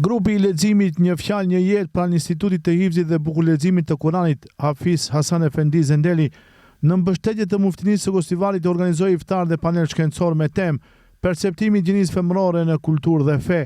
Grupi i leximit Një fjalë një jetë pranë Institutit të Hifzit dhe Bukurleximit të Kuranit, Hafiz Hasan Efendi Zendeli, në mbështetje të Muftinisë së Gostivarit organizoi iftar dhe panel shkencor me temë Perceptimi i gjinisë femërore në kulturë dhe fe.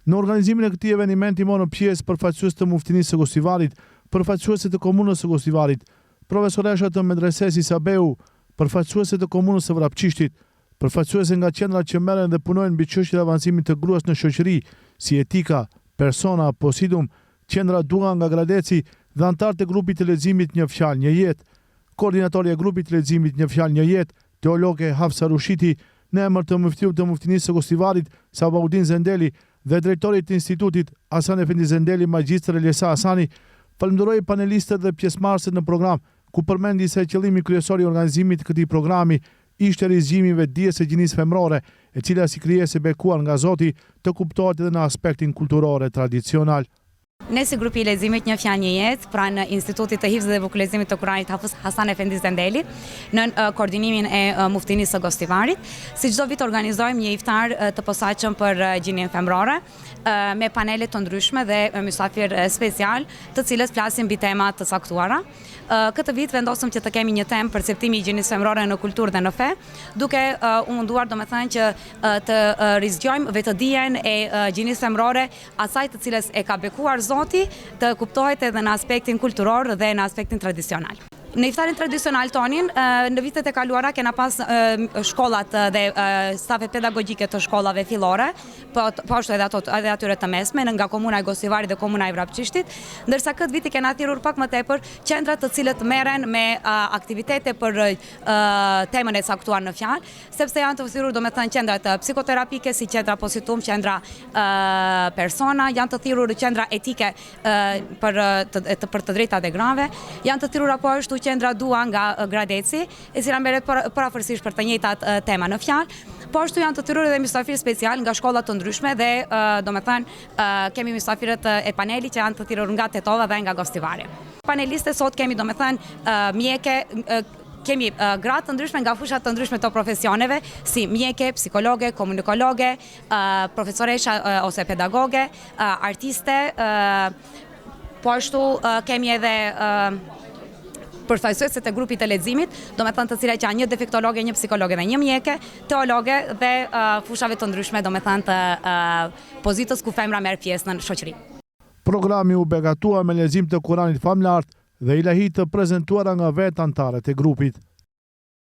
Në organizimin e këtij evenimenti morën pjesë përfaqësues të Muftinisë së Gostivarit, përfaqësuese të Komunës së Gostivarit, profesoresha të Medresesë Isa Beu, përfaqësuese të Komunës së Vrapçishtit, Përfaqësuese nga qendrat që merren dhe punojnë mbi çështjet e avancimit të gruas në shoqëri, si Etika, Persona, Posidum, Qendra Dua nga Gradeci dhe anëtarë të grupit të leximit Një fjalë një jetë. Koordinatorja e grupit të leximit Një fjalë një jetë, teologe Hafsa Rushiti, në emër të Myftiut të Myftinisë së Gostivarit, Sabaudin Zendeli dhe drejtorit të Institutit, Hasan Efendi Zendeli, Magjistër Elesa Hasani, falënderoi panelistët dhe pjesëmarrëset në program, ku përmendi se qëllimi kryesor i organizimit të këtij programi ishte rizgjimi i vetëdijes së gjinisë femërore, e cila si krijesë e bekuar nga Zoti, të kuptohet edhe në aspektin kulturor e tradicional. Ne si grupi i leximit Një fjalë një jetë, pranë Institutit të Hifzit dhe Bukurleximit të Kuranit Hafëz Hasan Efendi Zendeli, nën koordinimin e Muftinisë së Gostivarit, si çdo vit organizojmë një iftar të posaçëm për gjininë femërore, me panele të ndryshme dhe mysafirë specialë, të cilët flasin mbi tema të caktuara. Këtë vit vendosëm që të kemi një temë perceptimi i gjinisë femërore në kulturë dhe në fe, duke u munduar domethënë që të rizgjojmë vetëdijen e gjinisë femërore, asaj të cilës e ka bekuar Zoti, të kuptohet edhe në aspektin kulturor dhe në aspektin tradicional. Në iftarin tradicional tonin, në vitet e kaluara kena pas shkollat dhe stafet pedagogjike të shkollave fillore, po, po ashtu edhe ato edhe atyre të mesme nga komuna e Gostivarit dhe komuna e Vrapçishtit, ndërsa këtë vit i kena thirrur pak më tepër qendrat të cilët merren me aktivitete për temën e caktuar në fjalë, sepse janë të thirrur domethënë qendrat psikoterapike si qendra Positum, qendra Persona, janë të thirrur qendra etike për të, për të drejtat e grave, janë të thirrura po ashtu qendra Dua nga Gradeci, e cila merret përafërsisht për të njëjtat tema në fjalë. Po ashtu janë të thirrur edhe mysafirë special nga shkolla të ndryshme dhe domethënë kemi mysafirët e panelit që janë të thirrur nga Tetova dhe nga Gostivari. Paneliste sot kemi domethënë mjeke kemi gra të ndryshme nga fusha të ndryshme të profesioneve, si mjeke, psikologe, komunikologe, profesoresha ose pedagoge, artiste, Po ashtu kemi edhe përfaqësueset e grupit të leximit, domethënë të cilat janë një defektologe, një psikologe dhe një mjeke, teologe dhe fushave të ndryshme, domethënë të pozitës ku femra merr pjesë në shoqëri. Programi u begatua me lexim të Kuranit famëlartë dhe ilahi të prezentuara nga vetë anëtarët e grupit.